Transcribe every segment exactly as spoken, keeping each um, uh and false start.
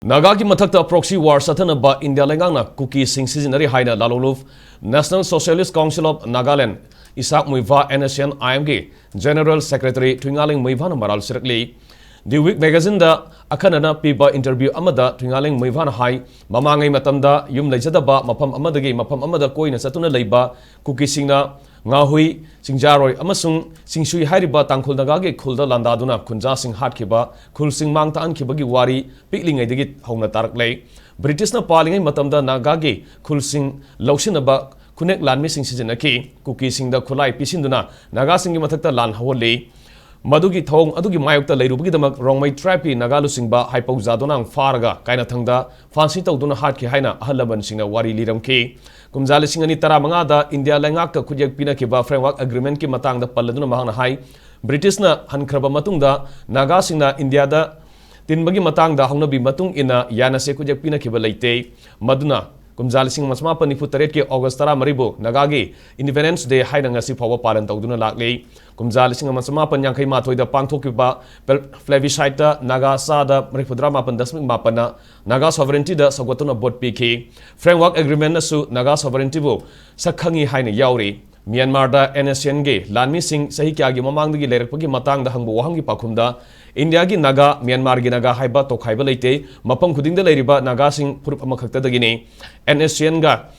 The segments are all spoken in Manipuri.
ꯅꯥꯒꯥꯒꯤ ꯃꯊꯛꯇ proxy war ꯆꯠꯊꯅꯕ ꯏꯟꯗꯤꯌꯥ ꯂꯩꯉꯥꯛꯅ ꯀꯨꯀꯤꯁꯤꯡ ꯁꯤꯖꯤꯟꯅꯔꯤ ꯍꯥꯏꯅ ꯂꯥꯂꯣꯂꯨꯞ, National Socialist Council of Nagaland, Isaac Muivah, N S C N I M ꯒꯤ General Secretary ꯊꯨꯏꯉꯥꯂꯦꯡ ꯃꯨꯏꯚꯥꯅ ꯃꯔꯥꯜ ꯁꯤꯔꯛꯂꯤ꯫ The Week magazineꯗ ꯑꯈꯟꯅꯅ ꯄꯤꯕ interview ꯑꯃꯗ ꯊꯨꯏꯉꯥꯂꯦꯡ ꯃꯨꯏꯚꯥꯅ ꯍꯥꯏ, ꯃꯃꯥꯡꯉꯩ ꯃꯇꯝꯗ ꯌꯨꯝ ꯂꯩꯖꯗꯕ ꯃꯐꯝ ꯑꯃꯗꯒꯤ ꯃꯐꯝ ꯑꯃꯗ ꯀꯣꯏꯅ ꯆꯠꯇꯨꯅ ꯂꯩꯕ ꯀꯨꯀꯤꯁꯤꯡꯅ ꯉꯥꯍꯨꯏ, ꯆꯤꯡꯖꯥꯔꯣꯏ ꯑꯃꯁꯨꯡ ꯆꯤꯡꯁꯨꯏ ꯍꯥꯏꯔꯤꯕ ꯇꯥꯡꯈꯨꯜ ꯅꯥꯒꯥꯒꯤ ꯈꯨꯜꯗ ꯂꯥꯟꯗꯥꯗꯨꯅ ꯈꯨꯟꯖꯥꯁꯤꯡ ꯍꯥꯠꯈꯤꯕ, ꯈꯨꯜꯁꯤꯡ ꯃꯥꯡ ꯇꯥꯛꯍꯟꯈꯤꯕꯒꯤ ꯋꯥꯔꯤ ꯄꯤꯛꯂꯤꯉꯩꯗꯒꯤ ꯍꯧꯅ ꯇꯥꯔꯛꯂꯦ꯫ ꯕ꯭ꯔꯤꯇꯤꯁꯅ ꯄꯥꯜꯂꯤꯉꯩ ꯃꯇꯝꯗ ꯅꯥꯒꯥꯒꯤ ꯈꯨꯜꯁꯤꯡ ꯂꯧꯁꯤꯟꯅꯕ ꯈꯨꯟꯅꯦꯛ ꯂꯥꯟꯃꯤꯁꯤꯡ ꯁꯤꯖꯤꯟꯅꯈꯤ꯫ ꯀꯨꯀꯤꯁꯤꯡꯗ ꯈꯨꯠꯂꯥꯏ ꯄꯤꯁꯤꯟꯗꯨꯅ ꯅꯥꯒꯥꯁꯤꯡꯒꯤ ꯃꯊꯛꯇ ꯂꯥꯟ ꯍꯧꯍꯜꯂꯤ꯫ ꯃꯗꯨꯒꯤ ꯊꯧꯑꯣꯡ ꯑꯗꯨꯒꯤ ꯃꯥꯌꯣꯛꯇ ꯂꯩꯔꯨꯕꯒꯤꯗꯃꯛ ꯔꯣꯡꯃꯩ tribeꯀꯤ ꯅꯥꯒꯥ ꯂꯨꯆꯤꯡꯕ ꯍꯥꯏꯄꯧ ꯖꯥꯗꯣꯅꯥꯡ ꯐꯥꯔꯒ ꯀꯥꯏꯅꯊꯪꯗ ꯐꯥꯟꯁꯤ ꯇꯧꯗꯨꯅ ꯍꯥꯠꯈꯤ ꯍꯥꯏꯅ ꯑꯍꯜ ꯂꯃꯟꯁꯤꯡꯅ ꯋꯥꯔꯤ ꯂꯤꯔꯝꯈꯤ꯫ ꯀꯨꯝꯖꯥ ꯂꯤꯁꯤꯡ ꯑꯅꯤ ꯇꯔꯥꯃꯉꯥꯗ ꯏꯟꯗꯤꯌꯥ ꯂꯩꯉꯥꯛꯀ ꯈꯨꯠꯌꯦꯛ ꯄꯤꯅꯈꯤꯕ Framework Agreementꯀꯤ ꯃꯇꯥꯡꯗ ꯄꯜꯂꯗꯨꯅ ꯃꯍꯥꯛꯅ ꯍꯥꯏ, ꯕ꯭ꯔꯤꯇꯤꯁꯅ ꯍꯟꯈ꯭ꯔꯕ ꯃꯇꯨꯡꯗ ꯅꯥꯒꯥꯁꯤꯡꯅ ꯏꯟꯗꯤꯌꯥꯗ ꯇꯤꯟꯕꯒꯤ ꯃꯇꯥꯡꯗ ꯍꯧꯅꯕꯤ ꯃꯇꯨꯡ ꯏꯟꯅ ꯌꯥꯅꯁꯦ ꯈꯨꯠꯌꯦꯛ ꯄꯤꯅꯈꯤꯕ ꯂꯩꯇꯦ꯫ ꯃꯗꯨꯅ ꯀꯨꯝꯖꯥ ꯂꯤꯁꯤꯡ ꯑꯃ ꯆꯃꯥꯄꯟ ꯅꯤꯐꯨ ꯇꯔꯦꯠꯀꯤ August ꯇꯔꯥꯃꯔꯤꯕꯨ ꯅꯥꯒꯥꯒꯤ Independence Day ꯍꯥꯏꯅ ꯉꯁꯤ ꯐꯥꯎꯕ ꯄꯥꯂꯟ ꯇꯧꯗꯨꯅ ꯂꯥꯛꯂꯤ꯫ ꯀꯨꯝꯖꯥ ꯂꯤꯁꯤꯡ ꯑꯃ ꯆꯃꯥꯄꯟ ꯌꯥꯡꯈꯩ ꯃꯥꯊꯣꯏꯗ ꯄꯥꯡꯊꯣꯛꯈꯤꯕ ꯄ꯭ꯂꯦ-, plebisciteꯇ ꯅꯥꯒꯥ ꯆꯥꯗ ꯃꯔꯤꯐꯨꯇꯔꯥ ꯃꯥꯄꯟ ꯗꯁꯃꯤꯛ ꯃꯥꯄꯟꯅ ꯅꯥꯒꯥ sovereigntyꯗ ꯁꯧꯒꯠꯇꯨꯅ vote ꯄꯤꯈꯤ꯫ Framework Agreementꯅꯁꯨ ꯅꯥꯒꯥ sovereigntyꯕꯨ ꯁꯛ ꯈꯪꯉꯤ ꯍꯥꯏꯅ ꯌꯥꯎꯔꯤ꯫ ꯃ꯭ꯌꯥꯟꯃꯥꯔꯗ N S C Nꯒꯤ ꯂꯥꯟꯃꯤꯁꯤꯡ ꯆꯍꯤ ꯀꯌꯥꯒꯤ ꯃꯃꯥꯡꯗꯒꯤ ꯂꯩꯔꯛꯄꯒꯤ ꯃꯇꯥꯡꯗ ꯍꯪꯕ ꯋꯥꯍꯪꯒꯤ ꯄꯥꯎꯈꯨꯝꯗ, ꯏꯟꯗꯤꯌꯥꯒꯤ ꯅꯥꯒꯥ, ꯃ꯭ꯌꯥꯟꯃꯥꯔꯒꯤ ꯅꯥꯒꯥ ꯍꯥꯏꯕ ꯇꯣꯈꯥꯏꯕ ꯂꯩꯇꯦ, ꯃꯐꯝ ꯈꯨꯗꯤꯡꯗ ꯂꯩꯔꯤꯕ ꯅꯥꯒꯥꯁꯤꯡ ꯐꯨꯔꯨꯞ ꯑꯃꯈꯛꯇꯗꯒꯤꯅꯤ꯫ N S C Nꯒ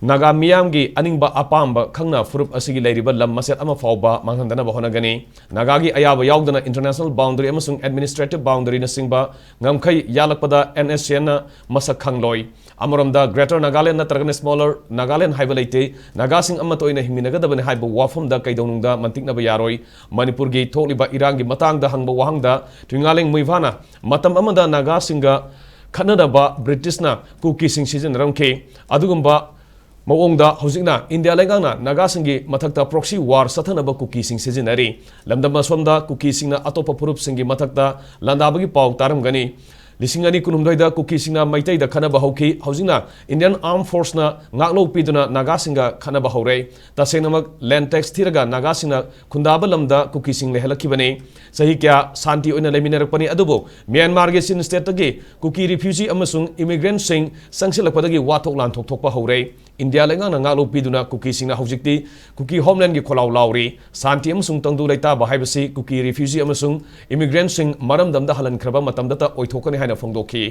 ꯅꯥꯒꯥ ꯃꯤꯌꯥꯝꯒꯤ ꯑꯅꯤꯡꯕ ꯑꯄꯥꯝꯕ ꯈꯪꯅ ꯐꯨꯔꯨꯞ ꯑꯁꯤꯒꯤ ꯂꯩꯔꯤꯕ ꯂꯝ ꯃꯆꯦꯠ ꯑꯃ ꯐꯥꯎꯕ ꯃꯥꯡꯍꯟꯗꯅꯕ ꯍꯣꯠꯅꯒꯅꯤ꯫ ꯅꯥꯒꯥꯒꯤ ꯑꯌꯥꯕ ꯌꯥꯎꯗꯅ international boundary ꯑꯃꯁꯨꯡ administrative boundaryꯅꯆꯤꯡꯕ ꯉꯝꯈꯩ ꯌꯥꯜꯂꯛꯄꯗ N S C Nꯅ ꯃꯁꯛ ꯈꯪꯂꯣꯏ꯫ ꯑꯃꯔꯣꯝꯗ Greater Nagaland ꯅꯠꯇ꯭ꯔꯒꯅ Smaller Nagaland ꯍꯥꯏꯕ ꯂꯩꯇꯦ꯫ ꯅꯥꯒꯥꯁꯤꯡ ꯑꯃꯠꯇ ꯑꯣꯏꯅ ꯍꯤꯡꯃꯤꯟꯅꯒꯗꯕꯅꯤ ꯍꯥꯏꯕ ꯋꯥꯐꯝꯗ ꯀꯩꯗꯧꯅꯨꯡꯗ ꯃꯟꯇꯤꯛꯅꯕ ꯌꯥꯔꯣꯏ꯫ ꯃꯅꯤꯄꯨꯔꯒꯤ ꯊꯣꯛꯂꯤꯕ ꯏꯔꯥꯡꯒꯤ ꯃꯇꯥꯡꯗ ꯍꯪꯕ ꯋꯥꯍꯪꯗ ꯊꯨꯏꯉꯥꯂꯦꯡ ꯃꯨꯏꯚꯥꯅ ꯃꯇꯝ ꯑꯃꯗ ꯅꯥꯒꯥꯁꯤꯡꯒ ꯈꯠꯅꯅꯕ ꯕ꯭ꯔꯤꯇꯤꯁꯅ ꯀꯨꯀꯤꯁꯤꯡ ꯁꯤꯖꯤꯟꯅꯔꯝꯈꯤ꯫ ꯑꯗꯨꯒꯨꯝꯕ ꯃꯑꯣꯡꯗ ꯍꯧꯖꯤꯛꯅ ꯏꯟꯗꯤꯌꯥ ꯂꯩꯉꯥꯛꯅ ꯅꯥꯒꯥꯁꯤꯡꯒꯤ ꯃꯊꯛꯇ proxy war ꯆꯠꯊꯅꯕ ꯀꯨꯀꯤꯁꯤꯡ ꯁꯤꯖꯤꯟꯅꯔꯤ꯫ ꯂꯝꯗꯝ ꯑꯁꯣꯝꯗ ꯀꯨꯀꯤꯁꯤꯡꯅ ꯑꯇꯣꯞꯄ ꯐꯨꯔꯨꯞꯁꯤꯡꯒꯤ ꯃꯊꯛꯇ ꯂꯥꯟꯗꯥꯕꯒꯤ ꯄꯥꯎ ꯇꯥꯔꯝꯒꯅꯤ꯫ ꯂꯤꯁꯤꯡ ꯑꯅꯤ ꯀꯨꯟꯍꯨꯝꯗꯣꯏꯗ ꯀꯨꯀꯤꯁꯤꯡꯅ ꯃꯩꯇꯩꯗ ꯈꯠꯅꯕ ꯍꯧꯈꯤ꯫ ꯍꯧꯖꯤꯛꯅ Indian Armed Forceꯅ ꯉꯥꯛꯂꯧ ꯄꯤꯗꯨꯅ ꯅꯥꯒꯥꯁꯤꯡꯒ ꯈꯠꯅꯕ ꯍꯧꯔꯦ꯫ ꯇꯁꯦꯡꯅꯃꯛ land tax ꯊꯤꯔꯒ ꯅꯥꯒꯥꯁꯤꯡꯅ ꯈꯨꯟꯗꯥꯕ ꯂꯝꯗ ꯀꯨꯀꯤꯁꯤꯡ ꯂꯩꯍꯜꯂꯛꯈꯤꯕꯅꯤ꯫ ꯆꯍꯤ ꯀꯌꯥ ꯁꯥꯟꯇꯤ ꯑꯣꯏꯅ ꯂꯩꯃꯤꯟꯅꯔꯛꯄꯅꯤ, ꯑꯗꯨꯕꯨ ꯃ꯭ꯌꯥꯟꯃꯥꯔꯒꯤ ꯆꯤꯟ stateꯇꯒꯤ ꯀꯨꯀꯤ refugee ꯑꯃꯁꯨꯡ immigrantꯁꯤꯡ ꯆꯪꯁꯤꯜꯂꯛꯄꯗꯒꯤ ꯋꯥꯊꯣꯛ ꯂꯥꯟꯊꯣꯛ ꯊꯣꯛꯄ ꯍꯧꯔꯦ꯫ ꯏꯟꯗꯤꯌꯥ ꯂꯩꯉꯥꯛꯅ ꯉꯥꯛꯂꯧ ꯄꯤꯗꯨꯅ ꯀꯨꯀꯤꯁꯤꯡꯅ ꯍꯧꯖꯤꯛꯇꯤ ꯀꯨꯀꯤ homelandꯒꯤ ꯈꯣꯜꯂꯥꯎ ꯂꯥꯎꯔꯤ꯫ ꯁꯥꯟꯇꯤ ꯑꯃꯁꯨꯡ ꯇꯪꯗꯨ ꯂꯩꯇꯥꯕ ꯍꯥꯏꯕꯁꯤ ꯀꯨꯀꯤ refugee ꯑꯃꯁꯨꯡ immigrantꯁꯤꯡ ꯃꯔꯝꯗꯝꯗ ꯍꯜꯍꯟꯈ꯭ꯔꯕ ꯃꯇꯝꯗꯇ ꯑꯣꯏꯊꯣꯛꯀꯅꯤ ꯍꯥꯏꯅ ꯐꯣꯡꯗꯣꯛꯈꯤ꯫